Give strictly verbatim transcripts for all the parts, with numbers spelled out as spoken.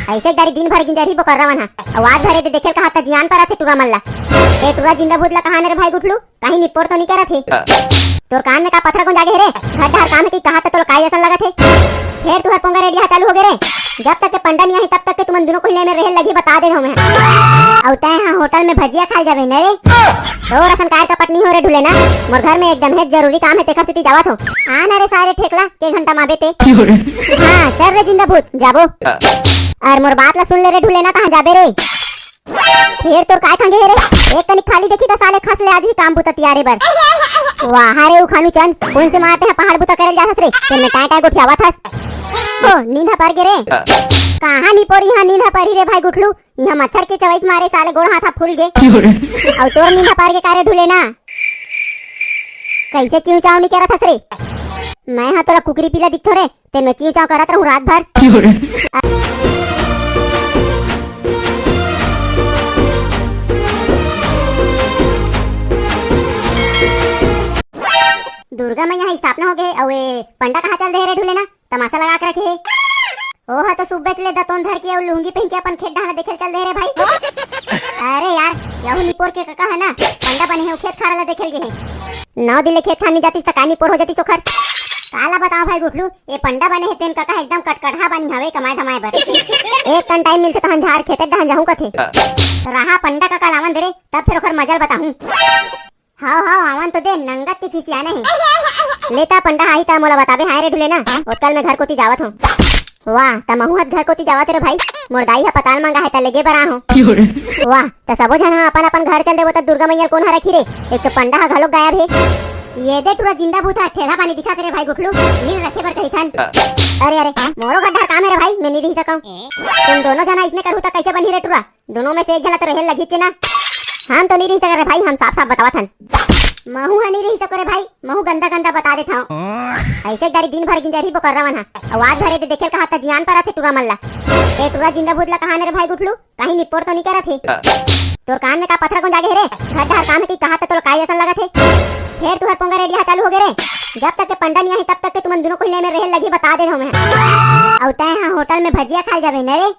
अइसे एक दारी दिन भर गिंजरही बोकर्रा मन हा। अउ आज भर एदे देखे ल कहा त जियान परत हे टूरा मन ला। ए टूरा जिंदा भूत ला कहा न रे भाई गुठलू, कहीं निपोर तो नहीं करत हे? तोर कान में का पथरा गुंजा गे हे रे? घर डहर काम हे कि कहा त तोला काई असन लगत हे? फेर तुहर पोंगा रेडिया चालू हो गे रे। जब तक के पंडा नहीं आही तब तक के तुमन दुनों कोई ले में रहे लगी बता दे हूँ मैं। अउ तैं हा होटल में भजिया खाए जाबे न रे। तोर असन कार का पटनी हो रे ढुले ना। मोर घर में एकदम हे जरूरी काम हे तेखर सेती जावत हो। आ ना रे सारे ठेकला के घंटा माबे ते। हाँ चल रे जिंदा भूत जाबो। अरे मोर बात ला सुन ले रे ढुले ना, कहाँ जाबे रे? फेर तोर काय खंगे हे रे? एक कनी खाली देखी त साले खस ले आदही काम बुता तियारे बर। वाह रे उखानू चंद, कोन से मारते हैं पहाड़ बुता करे ल जाथस रे? तेन में टाय टाय गोठियावत हस। ओ नींद ह पर गे रे। कहाँ निपोरी हा नींद ह परी रे भाई गुठलू? इहाँ मच्छर के चवई के मारे साले गोड़ हाथा फूल गे। अउ तोर नींद ह पर गे का रे ढुले ना? कैसे चिंव चाव नहीं करत हस रे? मैं हा तोला कुकरी पीला दिखथो रे? तेन में चिंव चाव करत रहूं रात भर। दुर्गा मैया ह स्थापना हो गे, अउ ए पंडा कहाँ चल दे रे ढुले ना? तमाशा लगा के रखे हे। ओह तो सुबह ले दतोन धर के अउ लुंगी पहन के अपन खेत डहर देखे ल चल दे रे भाई। अरे यार, यहू निपोर के कका है ना, पंडा बने हे, खेत खार ला देखे ल गे हे। नौ दिन ले खेत खार नहीं जातिस त का निपोर हो जातिस ओखर? काला बताओ भाई गुठलू, ए पंडा बने हे तेन कका एकदम कटकटहा बनी हवे कमाए धमाए बर। एक कन टाइम मिलथे तहन झार खेते डहन जाहूं कथे। रहा पंडा कका लावन दे रे, तब फिर ओखर मजल बताहूं। हाव हाव आवन तो दे, नंगत के खिसियाना हे। लेता पंडा आही त मोला बताबे हाय रे ढुले ना, ओतकल में घर कोती जावत हो। वाह, त महू हत घर कोती जावत रे भाई, मोर दाई ह पताल मंगा हे त लेगे बर आ हो। वाह, त सबो झन ह अपन अपन घर चल देबो त दुर्गा मैया ल कोन ह रखी रे? एक तो पंडा ह घलोक गायब हे। ये दे टूरा जिंदा भूत ह ठेला पानी दिखा रे भाई गुठलू, नील रखे बर कही थन। अरे अरे, मोरो घर डहर काम हे रे भाई, मैं नहीं रही सकूं। तुम दोनों जना इसने करू त कैसे बनही रे टूरा? दोनों में से एक झन ला तो रहे लगही चे ना। हम तो नहीं रही सकर रे भाई, हम साफ साफ बतावत हन। महू ह नहीं रही सको रे भाई, महू गंदा गंदा बता देत हूँ। ऐसे एक दारी दिन भर गिंजरही बोकर्रा मन हा। अउ आज भर एदे देखे ल कहा त जियान परत हे टूरा मन ला। ए टूरा जिंदा भूत ला कहा न रे भाई गुठलू, कहीं निपोर तो नहीं करत हे? तोर कान में का पथरा गुंजा गे हे रे? घर डहर काम हे कि कहा त तोला काई असन लगत हे? फेर तुहर पोंगा रेडिया चालू हो गे रे। जब तक के पंडा नहीं आही तब तक के तुमन दुनों कोई ले में रहे लगही बता दे हूँ मैं। अउ तैं हा होटल में भजिया खाए जाबे न रे।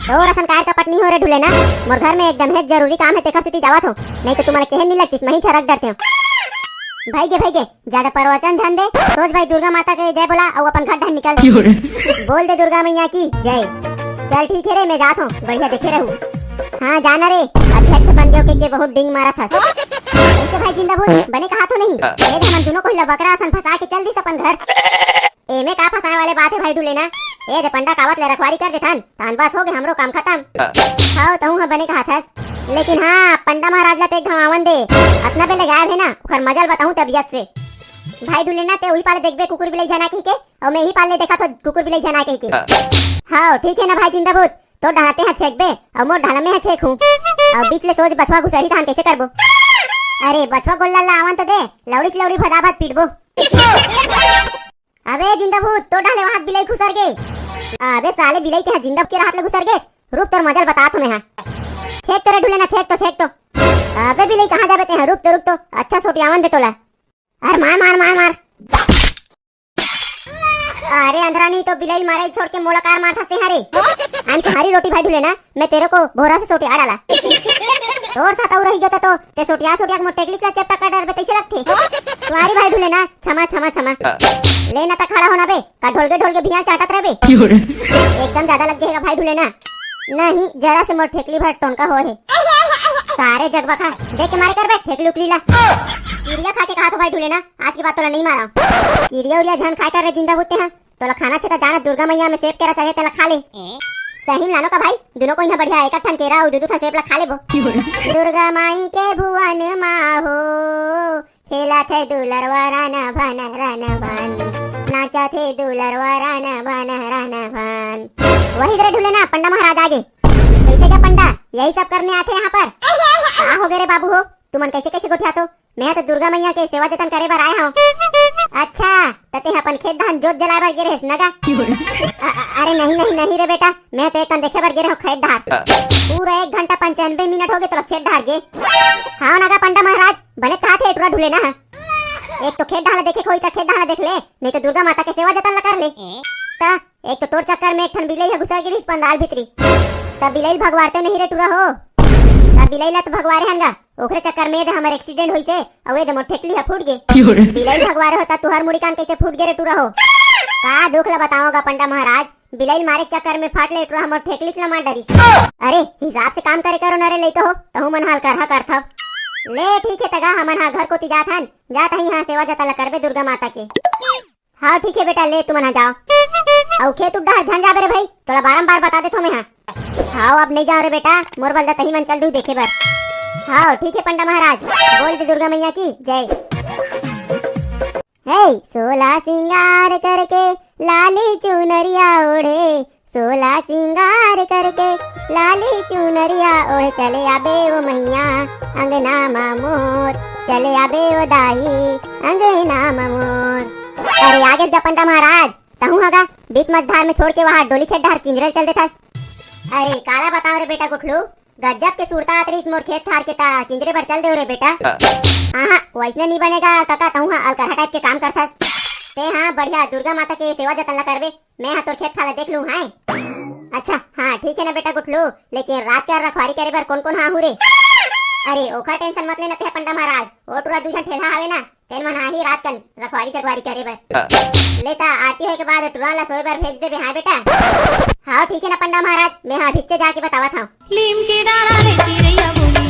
तोर असन कार का पटनी हो रे ढुले ना। मोर घर में एकदम हे जरूरी काम हे तेखर सेती जावत हो। नहीं तो तुम्हारे केहे नहीं लगतीस, मैं ही छरक डरते हूँ। भाई गे, भाई गे, ज्यादा प्रवचन झन दे। सोच भाई दुर्गा माता के जय बोला अउ अपन घर डहर निकल। बोल दे दुर्गा मैया की जय। चल ठीक हे रे, मैं जात हूँ, बढ़िया देखे रहू। हाँ जाना रे, अध्यक्ष बन गयो के, के बहुत डिंग मारा था। ऐसे भाई जिंदा भूत बने कहा तो नहीं। ये हमन दुनों को हिला बकरा असन फंसा के चल दिस अपन घर। एमे का फंसाए वाले बात हे भाई ढुले ना? ए दे पंडा कावत ले रखवारी कर देथन, तान बस हो गे हमरो काम खतम। हाँ। हाव तहूँ ह बने कहा थस। लेकिन हाँ, पंडा महाराज ला ते घमावन दे। अतना बेले गायब हे ना, ओखर मजल बताहूँ तबियत से। भाई ढुले ना ते उही पाले देखबे कुकुर बिलाई झना कही के, अउ मैं ही पाले देखा थो कुकुर बिलाई झना कही के। हाँ। हाव ठीक हे ना भाई जिंदा भूत, तोर डहर ते ह छेकबे, अउ मोर डहर में ह छेकहूँ। अउ बीच ले सोच बछवा घुसरही तहन कैसे करबो? अरे बछवा गोल्ला ला आवन तो दे, लौड़ी के लौड़ी भदाभद पीटबो। अबे जिंदा भूत, तोर डहर ले वहां बिलाई घुसर गे। अबे साले बिलाई ते ह जिंदा के राहत ले घुसर गे। रुक तोर मजल बतात हूँ मैं हा। छेक तो रे ढुले ना, छेक तो, छेक तो। अबे बिलाई कहाँ जाबे ते ह? रुक तो, रुक तो। अच्छा सोटियावन दे तोला। अरे मार, मार, मार, मार। अरे अंधरा नहीं तो बिलाई मारे छोड़ के मोला कार मार थसते हरे। I'm sorry रोटी भाई ढुले ना, मैं तेरे को भोरा से सोटिया डाला। तोर साथ अउ रही गयो तो, तो ते सोटिया सोटिया के मोर टेकली से चपटा कर डरबे तैसे लगथे। Sorry भाई ढुले ना, क्षमा, क्षमा, क्षमा। ले ना त खड़ा होना बे, का ढोलगे ढोलगे भिया चाटत रहबे। एकदम ज्यादा लग गए भाई ढुले ना। नहीं, जरा से मोर ठेकली भर टोनका हो हे। सारे जगबा खा, देख के मारे कर बे ठेकली उकली ला। किरिया खा के कहा तो भाई ढुले ना, आज के बाद तोला नहीं मारा। किरिया उरिया झन खाए कर रे जिंदा भूत ते हा। तोला खाना छे त जाना दुर्गा मैया में सेब केरा चाहिए तेला खा ले। सही में लानो का भाई, दुनों को इहाँ बढ़िया एक ठन केरा अउ दू दू ठन सेब ला खा लेबो। दुर्गा माई के भुवन मा हो, खेलत हे दुलरवा रन भन रन भन, नाचत हे दुलरवा रन भन रन भन। वही दे रे ढुले ना, पंडा महाराज आगे। कैसे क्या पंडा, यही सब करने आते यहाँ पर? का हो गए रे बाबू हो, तुमन कैसे कैसे गोठियाथो? मैं तो दुर्गा मैया के सेवा जतन करे बर आए हूँ। अच्छा, त ते अपन खेत धान जोत जलाए बर गे रहेस नगा? अ-, अ-, अरे नहीं, नहीं, नहीं रे बेटा, मैं तो एक कन देखे बर गे रहूं खेत डहर। पूरा एक घंटा पंचानबे मिनट हो गए तोला खेत डहर गे। हाँ नगा पंडा महाराज, बने कहा थे टूरा ढुले ना। एक तो खेत डहर देखे के होई त खेत डहर देख ले, नहीं तो दुर्गा माता के सेवा जतन ला कर ले। त एक तो तोर चक्कर में एक ठन बिलई ह घुसर गिरिस पंडाल भीतरी। त बिलई ल भगवारते नहीं रे टुरा हो। त बिलई ला त भगवारे हन गा। ओखरे चक्कर में दे हमर एक्सीडेंट होइसे, अउ ए दे मोर ठेकली ह फूट गे। बिलई ल भगवारे हो त तुहर मुड़ी कान कैसे फूट गे रे टुरा हो? का दुख ला बताओ गा पंडा महाराज, बिलई ल मारे के चक्कर में फट ले टुरा हमर ठेकली ला मार डरिस। अरे हिसाब से काम करे करो न रे लइका हो, तहू मन हाल करहा करथव। ले ठीक हे तगा हमन हा घर कोती जात हन, जात हई हाँ सेवा जतन ला करबे दुर्गा माता के। हाँ ठीक हे बेटा, ले तुमन हा जाओ। अउ खेत उप डहर झन जाबे रे भाई, तोला बारंबार बता देथो मैं हा। हाँ अब नहीं जाओ रे बेटा, मोर बलदा तही मन चल दू देखे बर। हाँ ठीक हे पंडा महाराज, बोल दे दुर्गा मैया की जय। हे सोला सिंगार करके लाली चुनरिया ओढ़े, सोला सिंगार करके लाली चुनरिया ओढ़ चले आबे ओ मैया अंगना मा मोर, चले आबे ओ दाई अंगना मा मोर। अरे आगे जा पंडा महाराज, तहूँ हगा बीच मझधार में छोड़ के वहाँ डोली खेत डहर किंजरे चल देथस। अरे काला बताओ रे बेटा गुठलू, गजब के सुरता आत रहिस मोर खेत खार के ता किंजरे बर चल देव रे बेटा। आहा, वैसने नहीं बनेगा काका, तहूँ हा अलकरहा टाइप के काम करथस। ते हाँ बढ़िया दुर्गा माता के सेवा जतन ला करबे, मैं हा तोर खेत खाला देख लूँ, हाय। अच्छा हाँ ठीक है ना बेटा गुठलू, लेकिन रात के रखवारी करे बर कौन कौन हा आहू रे? अरे ओखर टेंशन मत लेना ते पंडा महाराज, ओ टुरा दू झन ठेलहा हवे ना, तेन मन आही रात कन रखवारी जगवारी करे बर। ले ता आरती होए के बाद टुरा ला सोए बर भेज देबे, हाँ बेटा? हाँ ठीक है ना पंडा महाराज, मैं हा अभिच्चे जाके बतावत हूँ। लीम के डारा ले चिरैया बोली।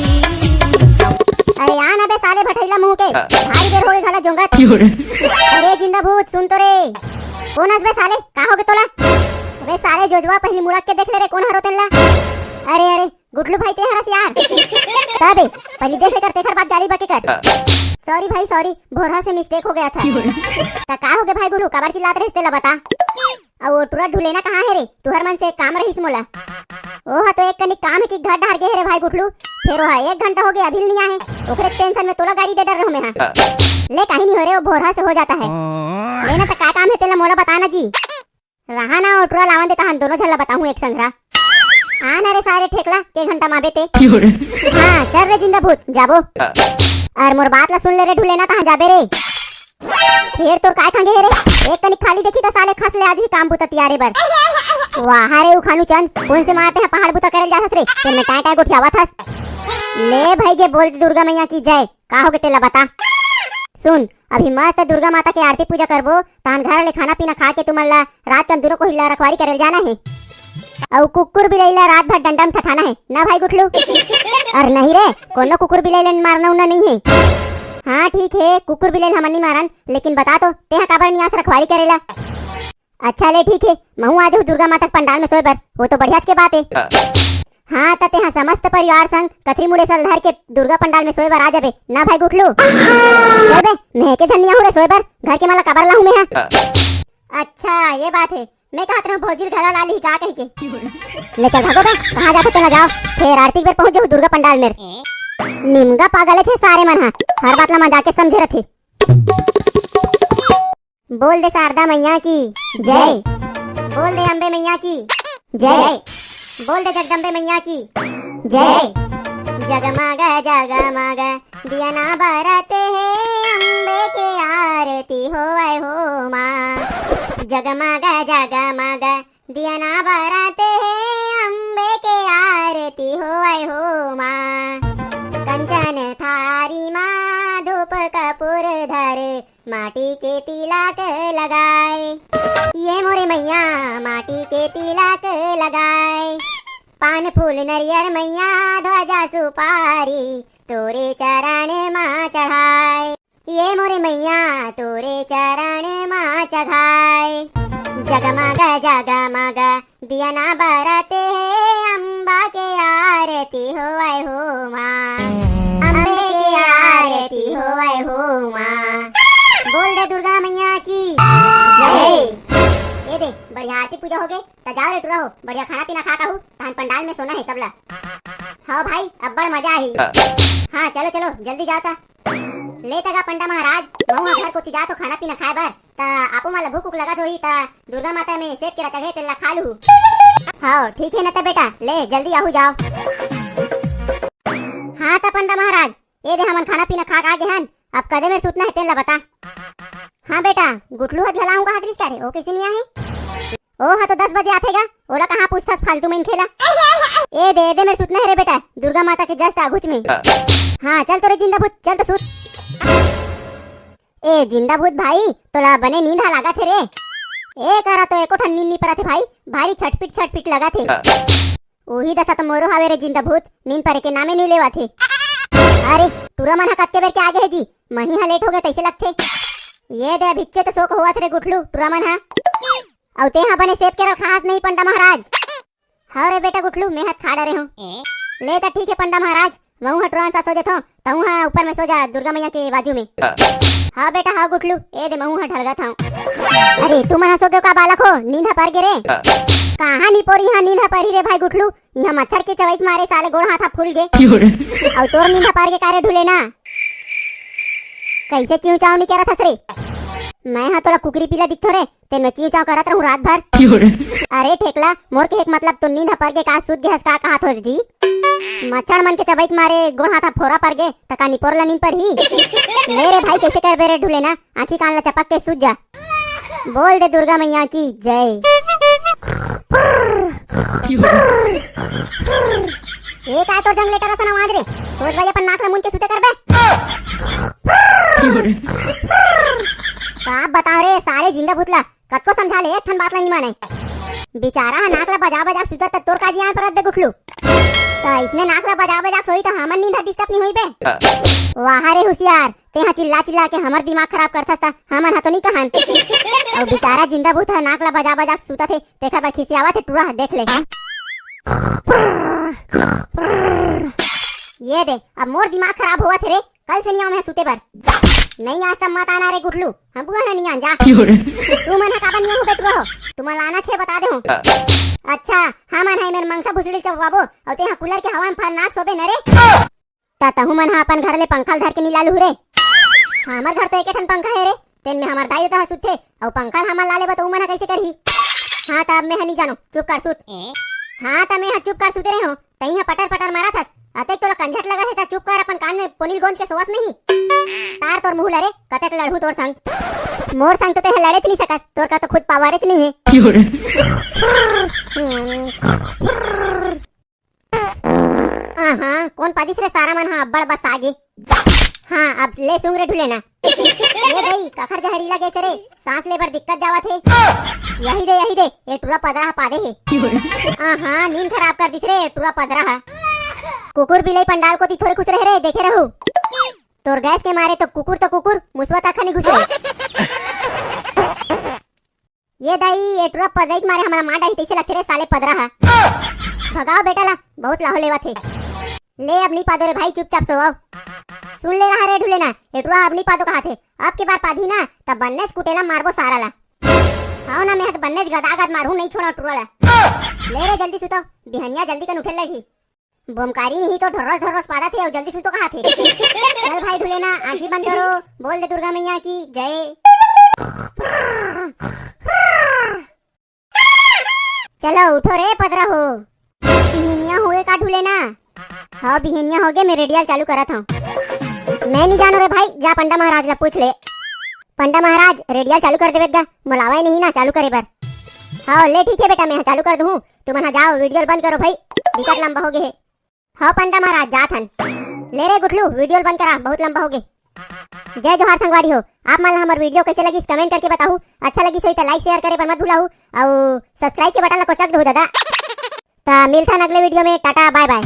अरे आ ना बे साले भठैला मुंह के, भारी देर होगे घला जोंगत। अरे जिंदा भूत सुन तो रे, कौन हस बे साले, का होगे तोला? बे साले जोजवा पहली मुड़क के देख ले रे, कौन हरो तेन ला? अरे अरे गुठलू भाई ते हरस यार। तबे पहली देख लेकर तेखर बाद गाली बके कर। सॉरी भाई सॉरी, भोरहा से मिस्टेक हो गया था। ता का होगे भाई गुठलू, काबर चिल्लात रहिस तेला बता। अउ ओ टुरा ढुलेना कहाँ हे रे? तुहर मन से काम रहिस मोला। ओहा तो एक कनिक काम हे कि घर डहर गे हे रे भाई गुठलू। फेर ओहा एक घंटा होगे अभी नहीं आहे। ओकरे टेंशन में तोला गाड़ी दे डर रहूं मैं हा। ले काहीं नहीं हो रे, वो भोरहा से हो जाता है। लेना तो का काम हे तेला मोला बता ना जी। रहा ना ओ टुरा लावन देता हन दोनों झन ला बताहूं एक संघरा। आ ना रे सारे ठेकला, के घंटा माबे ते। हाँ चल रे जिंदा भूत जाबो। अरे मोर बात ला सुन ले रे ढुलेना, तहाँ जाबे रे। फेर तोर काय खंगे हे रे? एक कनिक खाली देखी त साले खस ले आज ही काम बुता तियारे बर। वाह रे उखानू चंद, कौन से मारते हैं पहाड़ बुता करल जाथस रे? तेन में टाय टाय गोठियावत हस। ले भाई गे बोल दे दुर्गा मैया की जय। का होगे तेला बता। सुन, अभी मस्त दुर्गा माता के आरती पूजा करबो, तान घर ले खाना पीना खा के तुमन ला रात कन दुनो कोहिला रखवारी करल जाना हे। अउ कुकुर बिलई ला रात भर डंडा में ठठाना हे ना भाई गुठलू। अरे नहीं रे, कोनो कुकुर बिलई ला मारना उना नहीं हे। हाँ ठीक हे, कुकुर बिलई ला हमन नहीं मारन, लेकिन बता तो, तेहा काबर नियास रखवारी करेला? अच्छा ले ठीक हे, महू आ जाहू दुर्गा माता के पंडाल में सोए बर, वो तो बढ़िया के बात हे। हाँ त तेहा समस्त परिवार संग कथरी मुड़ेसर धर के दुर्गा पंडाल में सोए बर आ जाबे ना भाई गुठलू। चल बे, मैं के झन निया हूँ रे सोए बर, घर के मला काबर लाहूँ मैं हा। अच्छा ये बात हे, मैं कहत रहूँ भौजी ल घला ला ली का कही के। ले चल भागो बे, कहाँ जाथे तेला जाओ, फेर आरती के बेर पहुँच जाहू दुर्गा पंडाल में। निमगा पागल हे सारे मन हा, हर बात ला मजाक के समझे रथे। बोल दे शारदा मैया की जय। बोल दे अम्बे मैया की जय। बोल दे जगदम्बे मैया की जय। जगमग जगमग दिया ना बरत हे, अम्बे के आरती होवय हो माँ। जगमग जगमग दिया ना बरत हे, अम्बे के आरती होवय हो माँ। कंचन थारी मा धूप कपूर धर, माटी के तिलक लगाए। ये मोरे मैया माटी के तिलक लगाए। पान फूल नरियर मैया ध्वजा सुपारी, तोरे चरण मा चढ़ाए। ये मोरे मैया तोरे चरण मा चढ़ाए। जगमग जगमग दिया ना बरत हे, अम्बा के आरती होवय हो माँ। अम्बे के आरती होवय हो माँ। बोल दे दुर्गा मैया की जय। ये दे बढ़िया आरती पूजा होगे, त जाओ रे टुरा हो, बढ़िया खाना पीना खा कहू, तहन पंडाल में सोना हे सबला। हाँ भाई, अब्बड़ मजा आही। हाँ चलो चलो जल्दी जाओ ता। ले तगा पंडा महाराज, महू ह घर कोती जात हो खाना पीना खाए बर, त आपो मन ल भूख उख लगत होही, त दुर्गा माता में सेब केरा चघे तेला खा लूहू। हाँ ठीक हे न त बेटा, ले जल्दी आहू जाओ। हाँ त पंडा महाराज, ए दे हमन खाना पीना खा के आ गे हन, अब कदे मेर सुतना हे तेन ल बता। हाँ बेटा, गुठलू ह घला आहूँ कहा करिस का रे, ओ कइसे नइ आहे? ओ हा तो दस बजे आथे गा, ओला कहाँ पूछथस फालतू मनखे ला। ए दे, ए दे, मेर सुतना हे रे बेटा, दुर्गा माता के just आगुच में। हाँ, चल तो रे जिंदा भूत, चल तो सुत। ए जिंदा भूत भाई, तोला बने नींद हा लागत हे रे। ए करा तो एको ठन नींद नी परत हे भाई, भारी छटपिट छटपिट लगत हे। उही दसा तो मोरो हावे रे जिंदा भूत, नींद परे के नामे नी लेवत हे। अरे, टूरा मन हा कतके बेर के आगे हे जी, मही हा लेट हो गए तैसे लगथे। ये दे, अभिच्चे तो शोक होवत रे गुठलू, टूरा मन हा। अउ ते हा बने सेब केरा ल खास नहीं पंडा महाराज। हाँ रे बेटा गुठलू, मैं हा त खा डरे हूँ। ले त ठीक है पंडा महाराज, महूँ हा टूरा मन सा सो जथों, तहूँ हा ऊपर में सो जा दुर्गा मैया के बाजू में। हाँ बेटा, हाँ गुठलू, ए दे महूँ हा ढलगत हूँ। अरे तुमन हा सो गेव का बालक हो, नींद हा पर गे रे। कहाँ निपोर इहाँ नींद हा परही रे भाई गुठलू, इहाँ मच्छर के चवई के मारे साले गोड़ हाथ हा फूल गे। अउ तोर नींद हा पर गे का रे ढुले ना? कैसे चिंव चांव नी करत हस रे? मैं हा तोला कुकरी पीला दिखथों रे, तेन में चिंव चांव करत रहूं रात भर। अरे ठेकला, मोर के एक मतलब तो नींद हा पर गे का, सूत गे हस का कहाथों जी? मच्छर मन के चबई के मारे गोड़ हाथ हा फोरा पर गे, त का निपोर ला नींद परही? ले रे भाई, कैसे करबे रे ढुले ना, आँखी कान ला चपक के सूत जा। बोल दे दुर्गा मैया की जय। ए काय तोर जनरेटर असन आवाज रे? सोच भाई अपन नाक ला मुंद के सुते करबे। का बताओ रे सारे जिंदा भूत ला, कतको समझा ले एक ठन बात ला नी माने। बेचारा हा नाक ला बजा बजा सुतत त तोर का जियान परत बे गुठलू। त इसने नाक ला बजा बजा सोई त हमन नींद हा डिस्टर्ब नी होई बे। वाह रे हुसियार, तेहा चिल्ला चिल्ला के हमर दिमाग खराब करथस त हमन ह तो नी कहन। अउ बेचारा जिंदा भूत ह नाक ला बजा बजा के सुतत हे, तेखर बर खिसियावत हे टूरा ह, देख ले। ये दे, अब मोर दिमाग खराब होवत हे रे, कल से नी आऊं मैं सुते बर। नहीं आज तब मत आना रे गुठलू, हम बुआ ना नी आन जा। तुमन ह काबर नी आहू बे टूरा हो, तुमन ला आना छे बता दे हूं। अच्छा, हमन ह मेर मंगसा भुसड़ी चबवाबो, अउ तेहा कूलर के हवा में फरनाक सोबे न रे। त तहू मन ह अपन घर ले पंखा ल धर के नी लालू रे। हमर घर तो एके ठन पंखा हे रे, तेन में हमर दाई ददा ह सुतथे, अउ पंखा ल हमन ला लेबा त उमन ह कइसे करही? हाँ त अब मैं ह नी जानो, चुप कर सुत। हाँ त मैं ह चुप कर सुते रहे हो, तई ह पटर पटर मारत हस, अतेक तोला कंझट लगत हे त चुप कर, अपन कान में पोनिल गोंज के सोवस नहीं। तार तोर मुंह ल रे, कतेक लड़हू तोर संग। मोर संग तो तेह लड़ेच नी सकस, तोर का तो खुद पावरेच नी हे। आहा, कोन पादिस रे सारा मन ह अब्बड़ बस आगे। हाँ, अब ले सूंघ रे ढुले ना। ये दई, कखर जहरीला गेस रे, सांस ले बर दिक्कत जावत हे। यही दे, यही दे, ये टूरा पदरा ह पादे हे। आहा, नींद खराब कर दिस रे, टूरा पदरा ह। कुकुर बिलई पंडाल कोती थोड़े खुसरे हे रे, देखे रहू। तोर गैस के मारे तो कुकुर तो कुकुर, मुसवा तक ह नी घुसरे। ये दाई, ए टुरा पदई के मारे हमला मार डारही तइसे लगथे रे साले पदरा ह। भगाओ बेटा ला, बहुत लाहो लेवत हे। ले अब नी पादो रे भाई, चुपचाप सोवव। सुन ले रहा रे ढुले ना, ए टुरा अब नी पादो कहाथे। अब के बार पादही ना, त बन्नेच कुटेला मारबो सारा ला। हव ना, मैं ह त बन्नेच गदागद मारहूं, नहीं छोड़ा टुरा ला। ले रे जल्दी सुतो, बिहनिया जल्दी कन उठे लगही। बोमकारी नहीं तो ढर्रस ढर्रस पादत हे अउ जल्दी सुतो कहाथे। चल भाई ढुले ना, आंखी बंद करो, बोल दे दुर्गा मैया की जय। चलो उठो रे पदरा हो। बिहनिया होगे का ढुले ना? हव बिहनिया होगे, मैं रेडियल चालू करत हव। मैं नी जानो रे भाई, जा पंडा महाराज ला पूछ ले। पंडा महाराज, रेडियल चालू कर देवे गा, मोला आवय नहीं ना चालू करे बर। हव ले ठीक हे बेटा, मैं ह चालू कर दूहूं, तुमन ह जाओ, वीडियो ल बंद करो भाई, बिकट लंबा होगे हे। हव पंडा महाराज, जात हन। ले रे गुठलू, वीडियो ल बंद करा, बहुत लंबा होगे। जय जोहार संगवारी हो, आप मन ला हमर वीडियो कइसे लगिस कमेंट करके बताहू। अच्छा लगिस होही त लाइक शेयर करे बर मत भुलाहू, अउ सब्सक्राइब के बटन ला कोचक दहू दादा। त मिलथन अगले वीडियो में, टाटा बाय बाय।